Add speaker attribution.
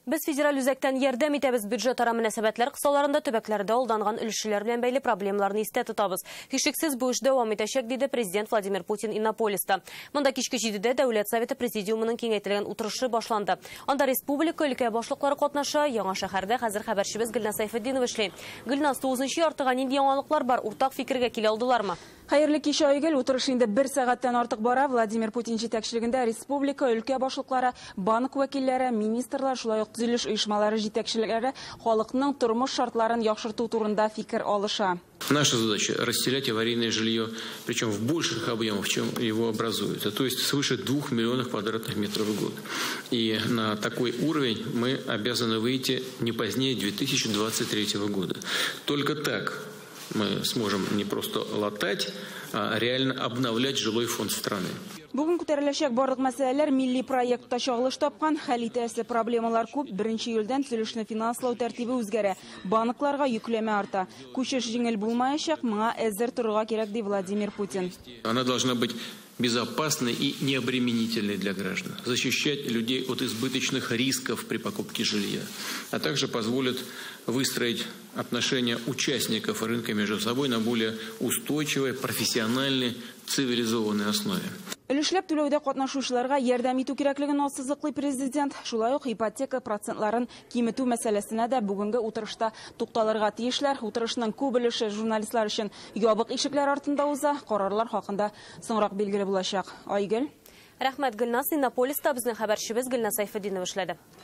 Speaker 1: Без федераль үзәктән ярдәм итәбез. Бюджетара мөнәсәбәтләр кысаларында төбәкләрдә алданган өлешчеләр белән бәйле проблемаларны истә тотабыз. Һичшиксез, бу эш дәвам итәчәк, диде президент Владимир Путин Иннополиста. Монда кичке 7дә Дәүләт Советы Президиумының киңәйтелгән утырышы башланды. Анда республика, өлкә башлыклары катнаша. Яңа шәһәрдә хәзер хәбәрчебез Гөлназ Сәйфетдинова эшли. Гөлназ, 9нчы яртыга нинди яңалыклар бар? Уртак фикергә килә алдылармы?
Speaker 2: Хәерле кич, Айгөл. Утырыш инде бер сәгатьтән артык бара. Владимир Путин җитәкчелегендә республика, өлкә башлыклары, банк вәкилләре, министрлар, шулай ук төзелеш оешмалары җитәкчеләре халыкның тормыш шартларын яхшырту турында фикер алыша.
Speaker 3: Наша задача – расселять аварийное жилье, причем в больших объемах, чем его образуется, то есть свыше 2 миллионов квадратных метров в год. И на такой уровень мы обязаны выйти не позднее 2023 года. Только так мы сможем не просто латать, а реально обновлять жилой фонд страны.
Speaker 2: Бүген күтәреләчәк барлык мәсьәләләр милли проектта чагылыш тапкан. Хәл итәсе проблемалар күп. 1 июльдән төзелешне финанслау тәртибе үзгәрә. Банкларга йөкләмә арта. Күчеш җиңел булмаячак, моңа әзер торырга кирәк, ди Владимир Путин.
Speaker 3: Она должна быть безопасной и необременительной для граждан, защищать людей от избыточных рисков при покупке жилья, а также позволит выстроить отношения участников рынка между собой на более устойчивой, профессиональной, цивилизованной основе.
Speaker 2: Өлешләп түләүдә катнашучыларга ярдәм итү кирәклеген ассызыклый президент. Шулай ук ипотека процентларын киметү мәсьәләсенә дә бүгенге утырышта тукталырга тиешләр. Утырышның күп өлеше журналистлар өчен ябык ишекләр артында уза. Карарлар хакында соңрак билгеле булачак. Айгөл.
Speaker 1: Рәхмәт, Гөлназ. Иннополиста безнең хәбәрчебез Гөлназ Сәйфетдинова эшләде.